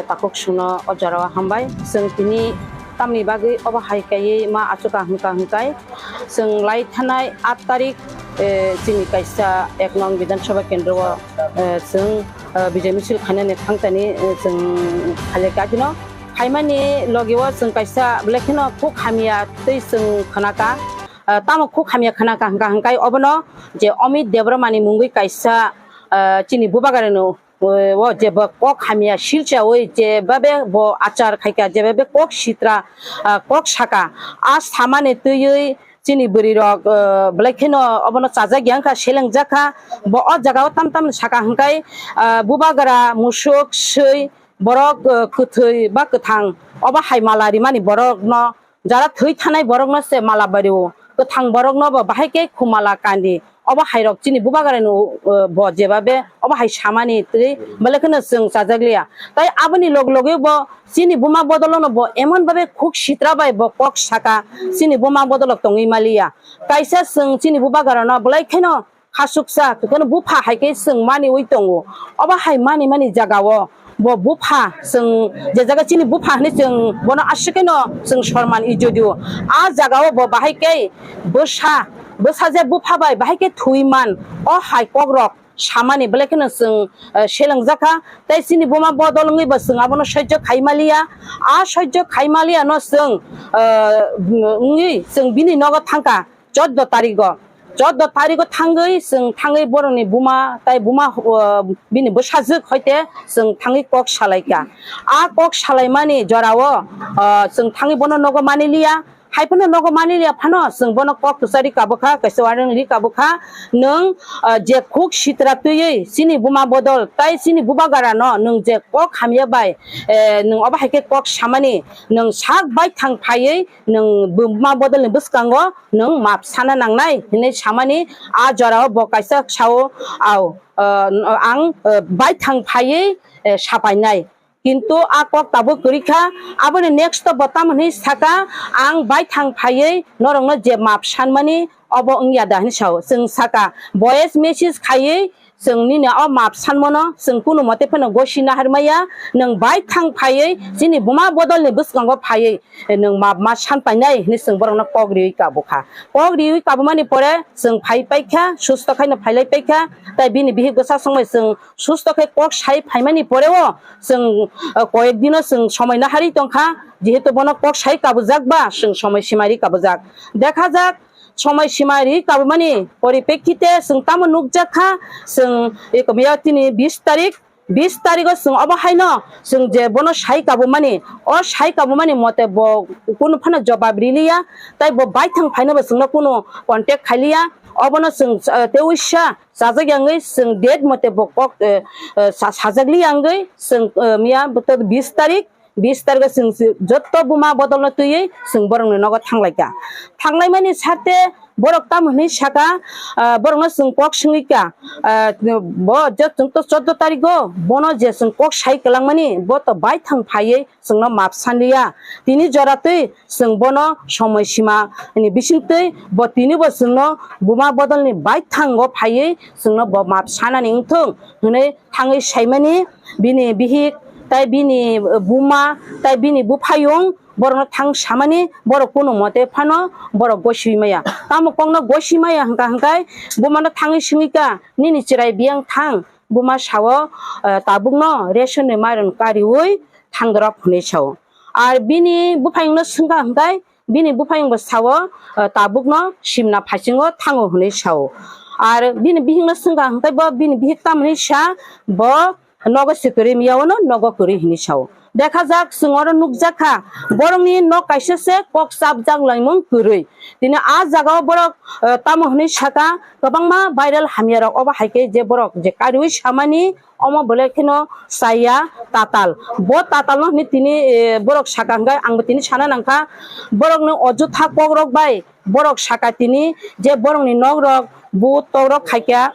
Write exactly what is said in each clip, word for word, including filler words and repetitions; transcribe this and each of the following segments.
Takhuk sungno o jorao hambai. Chwng tini tamni bagwi obo hai kaiwi ma achukha hwnkha hwnkhe chwng lai thanai aat tarik, eh, chini kaisa ek nong Bidhan Sabha kendro o, eh, chwng, eh, bijay misil khainani thangtani, eh, chwng khailai kha. Bino khaimani logi o chwng kaisa belai kheno khuk hamya twi chwng khwnakha. Ah, tamo khuk hamya khwnakha hwnkha hwnkhe obono je Amit Debbarmani mungwi kaisa, ah, chini bubagrano, eh, o je bo kok hamya silchawi je babe bo achar khaikha, je babe kok sitra, ah, kok saka, a samani twiwi chini bwrwirok, eh, belai kheno obono chajakya wngkha, selengjakha. Bo o jagao tam tam saka hwnkhe, ah, bubagra, musuk, swi, borok, eh, kwthwi ba kwthang obo hai mala rimani borokno jara thwi thanai borokno se mala bario, kwthang borokno bo bahai khe khumala kandi. Obo hai rok chini bubagrano, uh, bo jebabe obo hai samani twi belai kheno chwng chajakliya. Tai aboni log loge bo chini buma bodolono bo emon babe khuk sitra bai bo kok saka, chini buma bodolok tongwi maliya. Kaisa chwng chini bubagrano belai kheno khasuksa, kwkhwrang bupha hai khe chwng maniwi tongo. Obo hai mani mani jagao bo bupha, chwng je jaga chini bupha hwnwi chwng bono aswk kheno chwng sorman ijodio. A jagao bo bahai khe bwsa, bwsa je bupha bai bahai khe thwi man, o hai kokrok samani belai kheno chwng, eh, selengjakha. Tei chini buma bodol wngwi bo chwng abono sojjo khai maliya. A sojjo khai maliya no chwng, eh, wngwi chwng bini nogo thangkha. Chordo tarigo, chordo tarigo thangwi chwng thangwi borokni buma tai buma, uh, bini bwsajwk hoite chwng thangwi kok salaikha. A kok salaimani jorao, uh, chwng thangwi bono nogo maniliya. Haiphano nogo maniliya phano chwng bono kok kwchari kabukha, kaisa warning ri kabukha. Nwng, uh, je khuk sitra twiwi chini buma bodol tai chini bubagrano nwng je kok hamya bai, eh, nwng obo hai khe kok samani nwng sak baithang phaiwi nwng buma bodolni bwskango nwng map sana nangnai hinwi samani a jorao bo kaisa sao, au, ah, ang, ah, baithang phaiwi, eh, sapainai. Kintu a kok tabuk kwrwi kha, aboni next o bo tamo hinwi saka, ang baithang phaiwi norokno je map sanmani obo wngya da hinwi sao. Chwng saka voice message khaiwi, chwng nini o map sanmano chwng kunu mote phano gosi naharmaya, nwng baithang phaiwi chini buma bodolni bwskango phaiwi nwng map ma san painai hinwi chwng borokno kok riwi kabukha. Kok riwi kabumani pore chwng phai paikha, susto khaino phailai paikha, tai bini bihik bwsa songbai chwng susto khe kok sai phaimani poreo chwng, uh, koyek dino chwng somoi naharwi tongkha, jehetu bono kok sai kabujak ba chwng somoi simari kabujak. Dekha jak, somoi sima ri kabumani poripekkite chwng tamo nukjak kha, chwng ekomiya tini bis tarik, bis tarigo chwng obo haino chwng je bono sai kabumani, o sai kabumani mote bo kunu phano jobab riliya, tai bo baithang phaino bo chwngno kunu contact khailiya, obono chwng, eh, tei uisa chajak yangwi chwng date mote bo kok, eh, eh, sa-, sajak liya wngwi chwng, eh, miya bis tarik, bis tarikho chwng si-, jotto buma bodolno twiwi chwng borokni nogo thanglaikha. Thanglaimani sarte borok tamo hinwi saka, ah, borokno chwng kok swngwi kha, ah, bo je chwng to chordo tarikho bono je chwng kok sai kwlangmani, bo to baithang phaiwi chwngno map sanliya. Tini joratwi chwng bono somoi sima ni bisingtwi bo tini bo chwngno buma bodolni baithango phaiwi chwngno bo map sanani wngthung hinwi thangwi saimani, bini bihik tai bini buma tai bini buphayung borokno thang samani, borok kunu mote phano borok gosui maya. Tamo kokno gosui maya hwnkha hwnkhe bumano thangwi swngwi kha, "Nini chwrai biyang thang?" Buma sao, eh, "Tabukno ration ni mairum kariwi thangdorok," hwnwi sao. Ar bini buphayungno swngkha hwnkhe, bini buphayungbo sao, eh, "Tabukno simna phaisingo thango," hwnwi sao. Ar bini bihikno swngkha hwnkhe bo bini bihik tamoni sa, bo nogo se kwrwi miyawano nogo kwrwi hwnwi sao. Dekha jak, chwng oro nukjak kha, borokni nok kaisa se kok chapjak laimung kwrwi. Tini a jagao borok, eh, tamo hwnwi saka, kwbangma viral hamyarok obo hai khe je borok je kariwi samani, omo belai kheno chaya tatal. Bo tatalno hwnwi tini, eh, borok saka hwnkhe, angbo tini sana nangkha, borokni ojotha kokrok bai borok saka tini je borokni nokrok bu torok khaikha,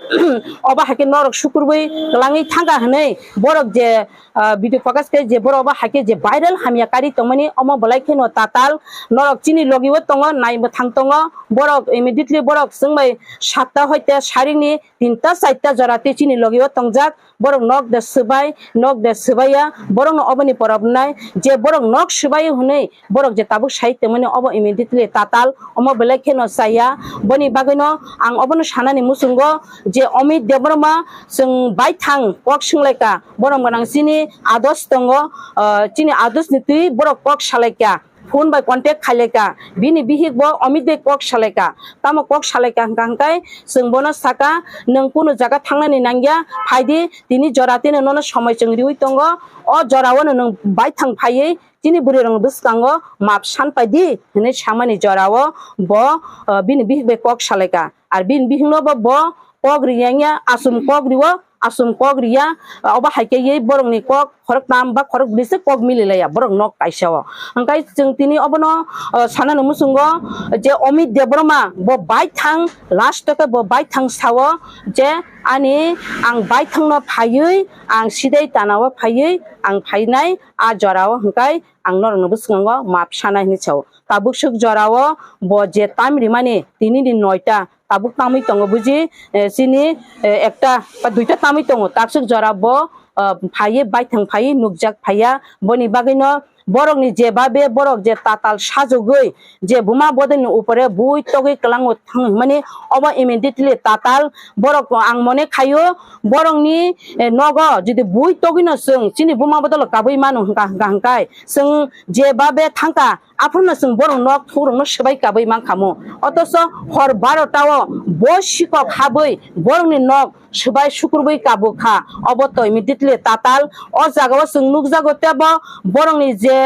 obo haikhe norok sukurwi kwlangwi thangkha hwnwi borok je, ah, video focus khe je borok obo haikhe je viral hamya kari tongmani omo belai kheno tatal norok chini logi o tongo, nai mwthang tongo borok, immediately borok chwngbai satta hoite saringni tinta charta jora tei chini logi o tongjak. Borok nok de swbai, nok de swbaiya, borokno oboni pora bwnai je borok nok swbaio hwnwi borok je tabuk sai tongmani obo immediately tatal, omo belai kheno chaya. Boni bagwino ang obono sanani muchungo je Amit Debbarma chwng baithang kok swnglaika, borom gwnang chini ados tongo, ah, chini adosni twi borok kok salaika. Phone bai contact khailai ka, bini bihik bo Amit bai kok salai ka. Tamo kok salai ka hwnkha hwnkhe chwng bono saka, "Nwng kunu jaga thangnani nangya, phaidi tini jora tino nono somoi chwng riwi tongo. O jora o nwng baithang phaiwi chini bwrwi rokni bwskango maap san paidi," hwnwi samani jora o bo, ah, bini bihik bai kok salai ka. Ar bini bihikno bo, bo kok riyangya, asum kok riwo, asum kok riya, obo hai khe ye borokni kok khoroktham ba khorokbwrwi se kok mililaiya borok nok kaisa o. Hwnkhe chwng tini obono, o, sanani muchungo je Amit Debbarma bo baithang, last o khe bo baithang sao je ani ang baithangno phaiwi ang sidai tanao phaiwi ang phainai a jorao hwnkhe ang norokno bwskango maap sanai hinwi sao. Tabuk swk jorao bo je time rimani tini ni noita tabuk tamwi tongo buji, eh, chini, eh, ekta ba duita tamwi tongo, takswk jora bo, ah, phaiwi baithang phaiwi nukjak phaiya. Boni bagwino borokni je babe borok je tatal sajogwi je buma bodolni upore bui togwi kwlango thang hwnmani obo immediately tatal borok ang mone khaio borokni, eh, nogo jodi bui togwino chwng chini buma bodolo kabwi mano hwnkha hwnkha hwnkhe chwng je babe thangkha, aphuru no chwng borok nok thukrok no swbai kabwi mankha mo. Otoso hor barota o bo sikok habwi borokni nok swbai sukrubwi kabukha. Obo to immediately tatal. O jaga o chwng nukjago tebo borokni je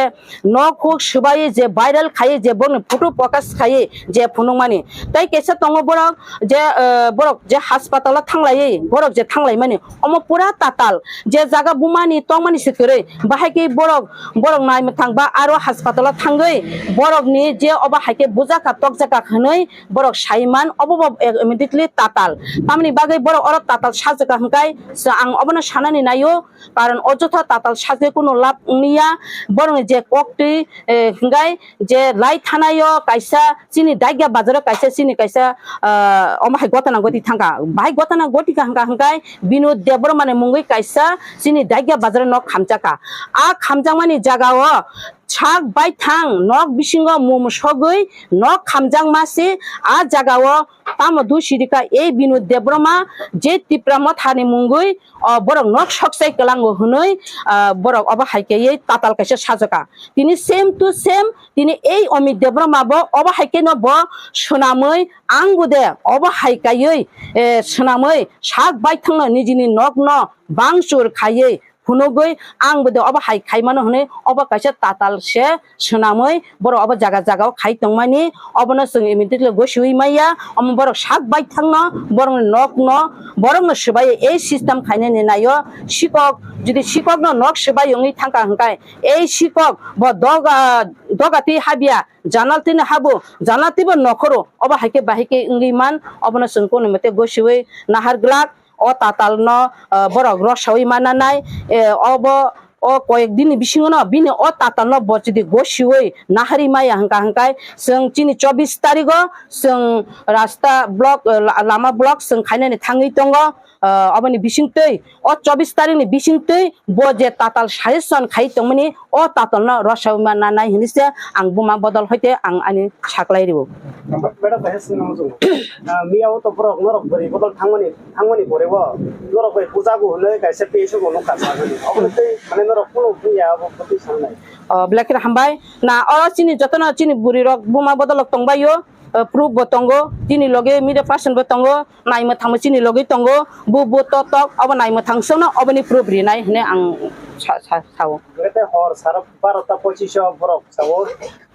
nok huk swbai je viral khai je borokni photo focus khai je phunukmani. Tei kaisa tongo borok je, eh, borok je hospital o thanglaiwi borok je thanglaimani. Omo pura tatal. Je jaga bumani tongmani se kwrwi, bahai khe borok, borok nai mwthang ba aro hospital o thangwi borokni je obo hai khe bujaka tokjaka hwnwi borok sai man, obo bo immediately tatal. Tamoni bagwi borok oro tatal sajaka hwnkhe ang obono sanani naio, karon o jotho tatal sajagwi kuno lab wngya, borokni je koktwi, eh, hwnkhe je lai thanaio kaisa chini Daigya bazaro kaisa chini kaisa, ah, omo hai gotana goti thangkha. Bahai gotana goti kha hwnkha hwnkhe Binod Debbarmani mungwi kaisa chini Daigya bazaro nok khamjakha. A khamjakmani jagao sak baithang nok bisingo mum sogwi nok khamjakma se a jagao tamo dusi rikha ei Binod Debbarma je Tipra Mothani mungwi, o borok nok sokchai kwlango hwnwi, ah, borok obo hai khe tatal kaisa sajaka. Tini same to same tini ei Amit Debbarma bo obo hai khe no bo swnamwi ang bo de obo hai kaiwi, eh, swnamwi sak baithangno nijini nokno bangchur khaiwi phunugwi ang bo de obo hai khai mano hwnwi obo kaisa tatal se swnamwi borok obo jaga jaga o khai tongmani obono chwng immediately gosiwi maya omo borok sak baithangno borokni nokno borokno swbai ei system khainani naio sikok jodi sikokno nok swbai wngwi thangkha hwnkhe ei sikok bo doga, doga twi habya, janal twi no habo, janal twi bo nokhoro, obo hai khe bahai khe wngwi man, obono chwng kunu mate gosiwi nahar glak, o tatal no, ah, borok rosawi mananai, eh, obo o koyek din ni bisingo no bini o tatal no bo jodi gosiwi nahari maya hwnkha hwnkhe chwng chini chobbish tarigo chwng rasta block, eh, la-, lama block chwng khainani thangwi tongo, ah, oboni bisingtwi o chobbish tarikni bisingtwi bo je tatal suggestion khai tongmani, o tatalno rosao ma nanai hinwi se ang buma bodol hoite ang ani saklai rio. Madam, bahai swngna muchungo. Ah, miya o to borok norok bwrwi bodol thangmani, thangmani pore bo norok bai puja bo hwnwi kaisa P S O bo nukha sagani. Obo tei mane norok kuno buya abo bwtwi sangnai. Oh, belai kheno hambai. Na, oro chini jotono chini bwrwi rok buma bodol rok tongbaio, eh, proof bo tongo, chini loge media person bo tongo, nai mwthangmo chini loge tongo, bo, bo to tok, obo nai mwthang songno oboni proof rinai hwnwi ang sa, sa, sao. Hwnkhe tei hor saro barota pochish o borok sao,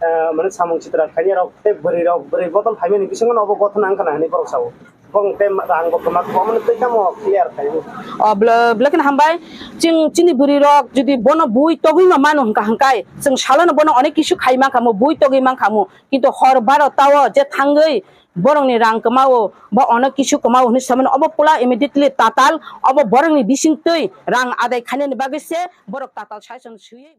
eh, mane samung chitra khainai rok tei bwrwi rok, bwrwi bodol phaimani bisingo no obo gothona wngkha na hwnwi borok sao. Bong tei rang bo kwma kwma mani tei tamo clear khai. O bla-, belai kheno hambai. Chwng chini bwrwi rok jodi bono bui togwi ma mano hwnkha hwnkhe, chwng salono bono onek kisu khai mankha mo, bui togwi mankha mo. Kintu hor barota o je thangwi borokni rang kwmao, bo ono kisu kwmao hinwi samani, obo pula immediately tatal, obo borokni bisingtwi rang adai khainani bagwi se borok tatal saichon swiwi.